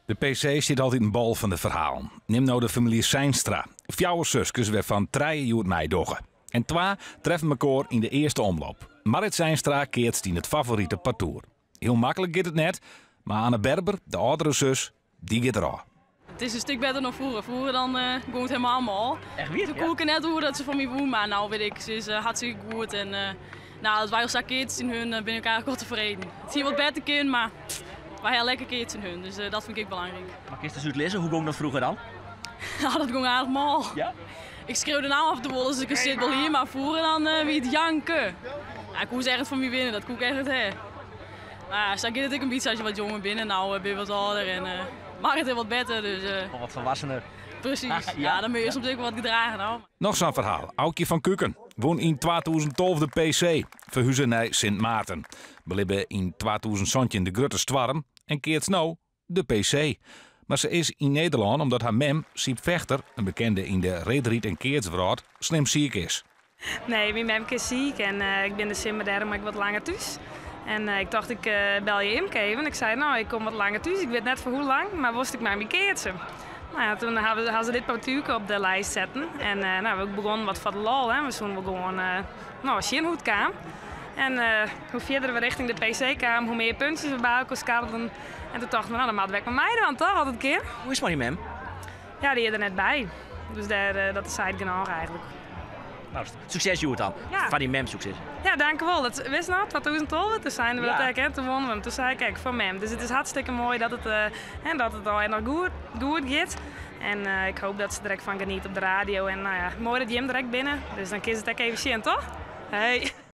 De PC stiet altyd in bol fan de ferhalen. Nim no de famylje Seinstra. Fjouwer suskes wêrfan trije hjoed meidogge. En twa treffe mekoar yn de earste omloop. Marrit Seinstra keatst yn it favorite partoer. Hiel maklik giet it net, mar Anne Berber, de âldere sus, dy giet derôf. It is in stik better dan froeger. Froeger dan gong it helemaal mâl. Echt wier? Toen koe ik der net oer dat se fan my wûn, mar no wit ik, se is hartstikke goed. En no, dat wy al sa keatsen tsjin hun, bin ik eigentlik wol tefreden. It hie wat better kind, mar wy ha lekker keatsen hun, dus dat fyn ik ek belangryk. Mar kinst ris útlizze, hoe gong dat froeger dan? No, dat gong aardich mâl. Ja? Ik skreaude no af en toe wol as ik in sitbal hie, mar froeger dan wie it janke. Ja, koe se echt fan my winne, dat koe ik echt net ha. Mar ja, sa giet it ek in bytsje as je wat jonger binne. No bin je wat âlder en Marrit is wat better. Dus, Al wat folwassener. Presys. Ja, dan moatte je soms ek wat gedrage no. Noch sa'n ferhaal. Aukje van Kuken wûn yn 2012 de PC, ferhuze nei Sint Maarten. Belibbe yn 2017 de grutte stoarm en keatst no de PC. Mar se is yn Nederlân omdat har mem, Siep Vechter, in bekende yn de reedryd en keatswrâld, slim siik is. Nee, myn memke is siik en ik bin de simmer dêrom ek wat langer thús. En ik tocht ik belje Imke even. Ik sei, no, ik kom wat langer thús, ik wit net foar hoe lang, mar wolst ek mei my keatse? No ja, toen ha se dit partoerke op de lijst setten. En no, we begonnen wat foar de lol, hè. We soenen wol gewoan, no, sjen hoe't it kaam. En hoe fierder we richting de PC kamen, hoe mear puntsjes we by elkoar skarrelden. En toen tochten we, no, dan moatte we ek mar meidwaan, toch, as it kin. Hoe is it mei dyn mem? Ja, dy is der net by. Dus dêr, dat seit genôch eigentlik. No, sukses hjoed dan. Ja. Foar dyn mem sukses. Ja, dankewol. Dat, wist noch, 2012, toen seinen we Ja. dat ek, hè, toen wonnen we hem. Toen sei ik ek, foar mem. Dus it is hartstikke moai dat it, hè, dat it al noch goed, goed giet. En ik hoop dat se der ek fan geniet op de radio. En no ja, moai dat jim der ek binne. Dus dan kin se it ek even sjen, toch? Hey.